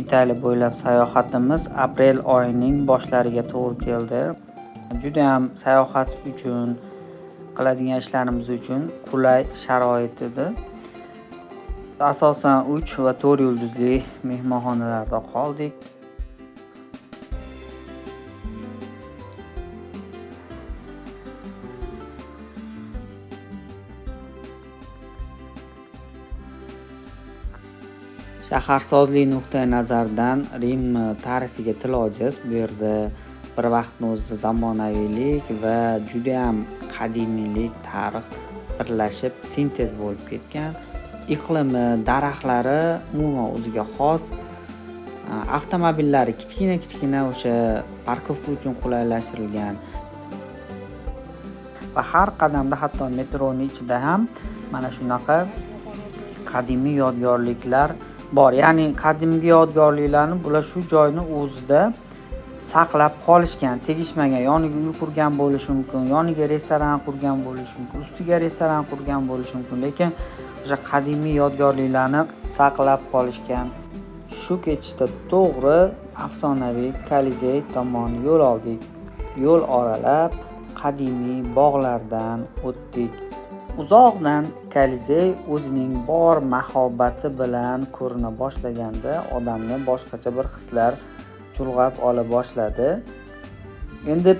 Italiya bo'ylab sayohatimiz aprel oyining boshlariga to'g'ri keldi. Juda ham sayohat uchun, qiladigan ishlarimiz uchun qulay sharoit edi. Asosan 3 va 4 yulduzli mehmonxonalarda qoldik. Shaharsozlik nuqtai nazaridan Rim tarixiga til ojiz. Bu yerda bir vaqtning o'zida zamonaviylik va juda ham qadimiylik, tarix birlashib sintez bo'lib ketgan. Iqlimi, daraxtlari umuman o'ziga xos. Avtomobillari kichkina-kichkina o'sha parkovka uchun qulaylashtirilgan. Va har qadamda hatto metroning ichida ham mana shunaqa qadimiy yodgorliklar bor. Ya'ni qadimgi yodgorliklarni bular shu joyni o'zida saqlab qolishgan, tegishmagan. Yoniga uy qurgan bo'lishi mumkin, yoniga restoran qurgan bo'lishi mumkin, ustiga restoran qurgan bo'lishi mumkin, lekin o'sha qadimiy yodgorliklarni saqlab qolishgan. Shu ketishda to'g'ri afsonaviy Kolizey tomon yo'l oldik. Yo'l oralab qadimiy bog'lardan o'tdik. Uzoqdan Kolizey o'zining bor mahobati bilan ko'rina boshlaganda odamni boshqacha bir hislar chulg'ab ola boshladi. Endi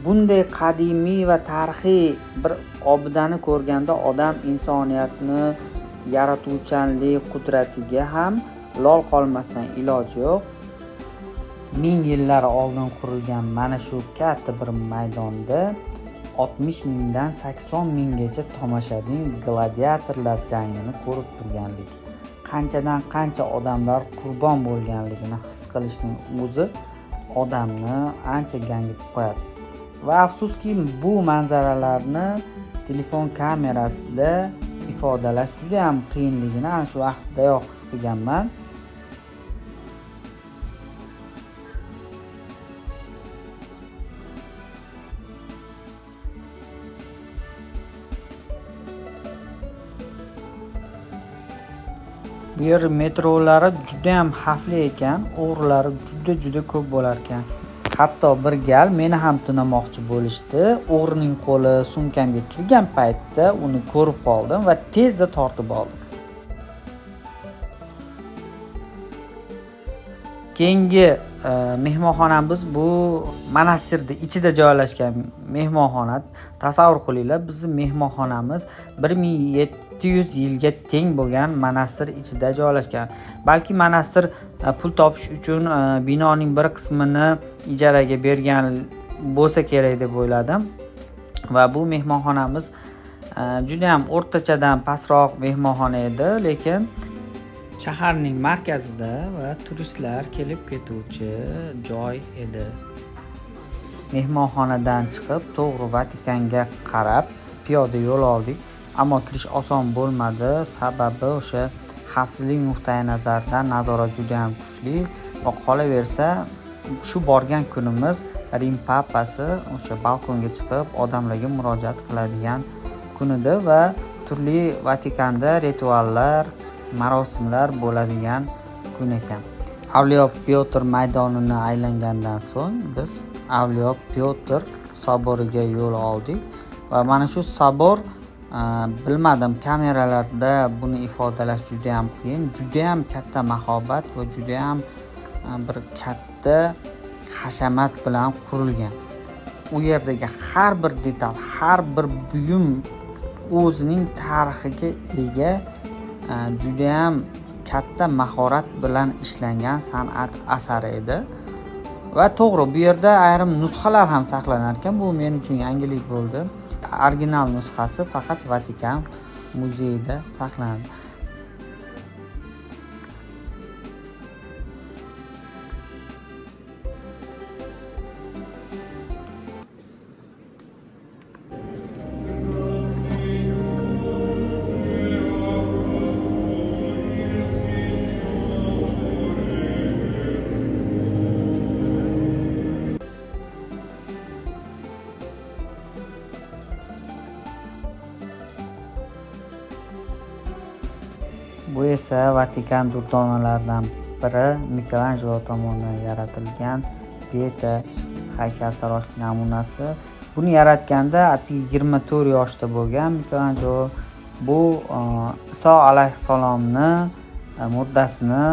bunday qadimiy va tarixiy bir obidani ko'rganda odam insoniyatni yaratuvchanlik qudratiga ham lol qolmasdan iloji yo'q. 1000 yillar oldin qurilgan mana shu katta bir maydonda 60 mingdan 80 minggacha tomoshabin gladiatorlar jangini ko'rib turganlik, qanchadan qancha odamlar qurbon bo'lganligini his qilishning o'zi odamni ancha gangitib qo'yadi. Va afsuski bu manzaralarni telefon kamerasida ifodalash juda ham qiyinligini ana shu vaqtdayoq his qilganman. Bu yer metrolari juda ham xavfli ekan, o'g'rilari juda-juda ko'p bo'lar ekan. Hatto bir gal meni ham tunamoqchi bo'lishdi. O'g'rining qo'li sumkamga kirgan paytda uni ko'rib qoldim va tezda tortib oldim. Keyingi mehmonxonamiz bu monastirning ichida joylashgan mehmonxona. Tasavvur qilinglar, bizning mehmonxonamiz 1700 yilga teng bo'lgan monastir ichida joylashgan. Balki monastir pul topish uchun binoning bir qismini ijaraga bergan bo'lsa kerak deb o'yladim. Va bu mehmonxonamiz juda ham o'rtachadan pastroq mehmonxona edi, lekin shaharning markazida va turistlar kelib ketuvchi joy edi. Mehmonxonadan chiqib to'g'ri Vatikanga qarab piyoda yo'l oldik. Ammo kirish oson bo'lmadi, sababi o'sha xavfsizlik nuqtai nazaridan nazorat juda ham kuchli va qolaversa shu borgan kunimiz Rim papasi o'sha balkonga chiqib odamlarga murojaat qiladigan kun edi va turli Vatikanda rituallar, marosimlar bo'ladigan kun ekan. Avliyo Pyotr maydonini aylangandan so'ng biz Avliyo Pyotr soboriga yo'l oldik va mana shu sobor, bilmadim, kameralarda buni ifodalash juda ham qiyin, juda ham katta mahobat va juda ham bir katta hashamat bilan qurilgan. U yerdagi har bir detal, har bir buyum o'zining tarixiga ega, juda ham katta mahorat bilan ishlangan san'at asari edi. Va to'g'ri, bu yerda ayrim nusxalar ham saqlanar ekan. Bu men uchun yangilik bo'ldi. Original nusxasi faqat Vatikan muzeyida saqlanadi. Bu esa Vatikan durdonalaridan biri Mikelanjelo tomonidan yaratilgan Pieta haykaltarosh namunasi. Buni yaratganda atigi 24 yoshda bo'lgan Mikelanjelo. Bu Iso alayhissalomni murdasini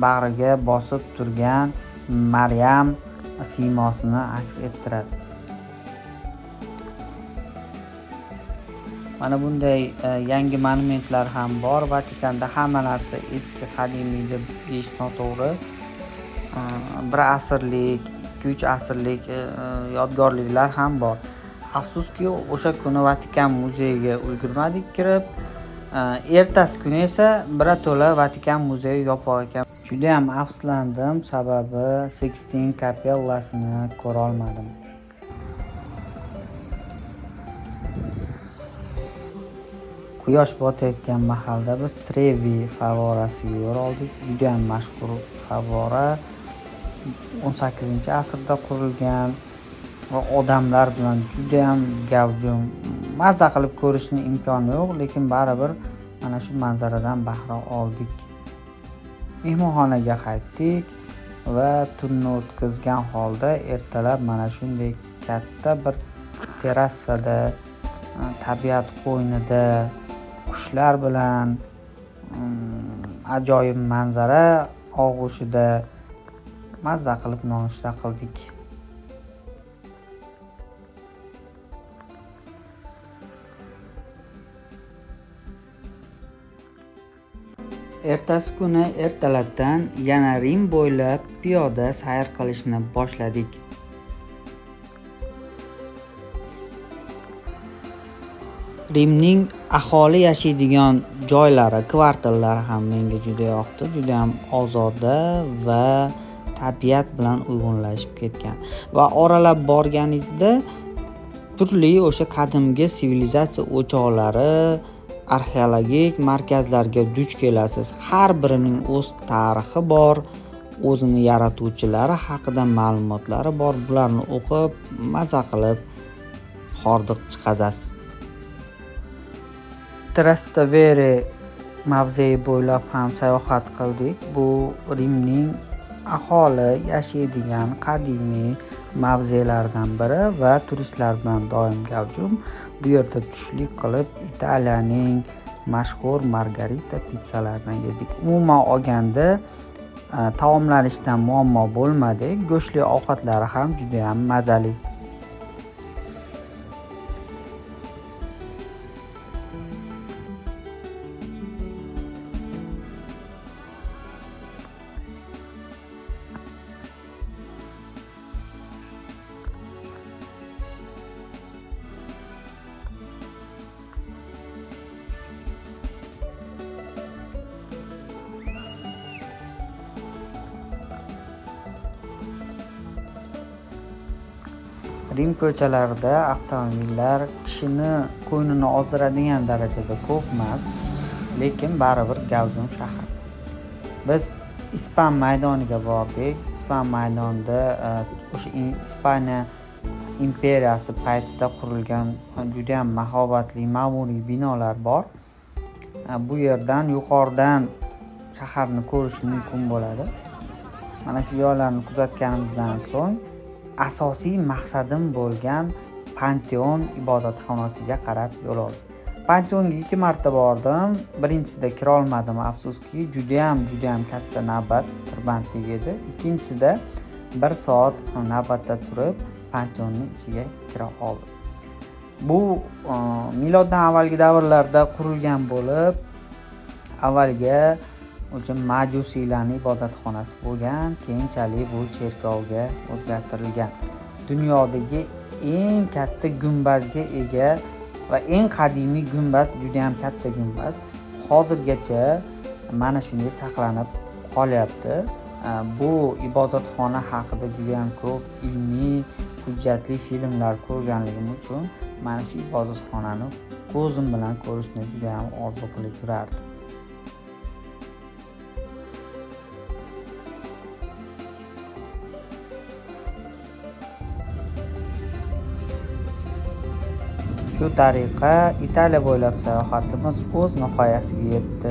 bag'riga bosib turgan Maryam siymosini aks ettiradi. Mana bunday yangi monumentlar ham bor. Vatikanda hamma narsa eski, qadimiy deb deyish noto'g'ri. Bir asrlik, 2-3 asrlik yodgorliklar ham bor. Afsuski, o'sha kuni Vatikan muzeyiga ulgurmadik kirib. Ertasi kuni esa birato'la Vatikan muzeyi yopiq ekan. Juda ham afsuslandim, sababi Sixtine kapellasini ko'ra olmadim. Quyosh botayotgan mahalda biz Trevi favvorasiga yo'l oldik. Juda ham mashhur favvora, 18-asrda qurilgan va odamlar bilan juda ham gavjum. Mazza qilib ko'rishning imkoni yo'q, lekin baribir mana shu manzaradan bahra oldik. Mehmonxonaga qaytdik va tunni o'tkazgan holda ertalab mana shunday katta bir terrasada, tabiat qo'ynida qushlar bilan ajoyib manzara og'ushida mazza qilib nonushta qildik. Ertasi kuni ertalabdan yana Rim bo'ylab piyoda sayr qilishni boshladik. Rimning aholi yashaydigan joylari, kvartallari ham menga juda yoqdi. Juda ham ozoda va tabiat bilan uyg'unlashib ketgan. Va oralab borganingizda turli o'sha qadimgi sivilizatsiya o'choqlari, arxeologik markazlarga duch kelasiz. Har birining o'z tarixi bor, o'zini yaratuvchilari haqida ma'lumotlari bor. Bularni o'qib, maza qilib hordiq chiqazasiz. Trastevere mavzei bo'ylab ham sayohat qildik. Bu Rimning aholi yashaydigan qadimiy mavzelardan biri va turistlar bilan doim gavjum. Bu yerda tushlik qilib, Italiyaning mashhur margarita pitsalaridan yedik. Umuman olganda, taomlanishdan muammo bo'lmadi. Go'shtli ovqatlari ham juda ham mazali. Rim ko'chalarida avtomobillar kishini ko'nglini ozdiradigan darajada ko'p emas, lekin baribir gavjum shahar. Biz Ispan maydoniga bordik. Ispan maydonida o'sha Ispaniya imperiyasi paytida qurilgan juda ham mahobatli ma'muriy binolar bor. Bu yerdan yuqoridan shaharni ko'rish mumkin bo'ladi. Mana shu joylarni kuzatganimizdan so'ng asosiy maqsadim bo'lgan Panteon ibodatxonasiga qarab yo'l oldim. Panteonga 2 marta bordim. Birinchisida kira olmadim, afsuski, juda ham, juda ham katta navbat tirbandlik edi. Ikkinchisida 1 soat navbatda turib Panteonning ichiga kira oldim. Bu miloddan avvalgi davrlarda qurilgan bo'lib, avvalgi o'sha majusiylarning ibodatxonasi bo'lgan, keyinchalik bu cherkovga o'zgartirilgan. Dunyodagi eng katta gumbazga ega va eng qadimiy gumbaz, juda ham katta gumbaz hozirgacha mana shunday saqlanib qolyapti. Bu ibodatxona haqida juda ham ko'p ilmiy, hujjatli filmlar ko'rganligim uchun mana shu ibodatxonani ko'zim bilan ko'rishni juda ham orzu qilib yurardim. Shu tariqa Italiya bo'ylab sayohatimiz o'z nihoyasiga yetdi.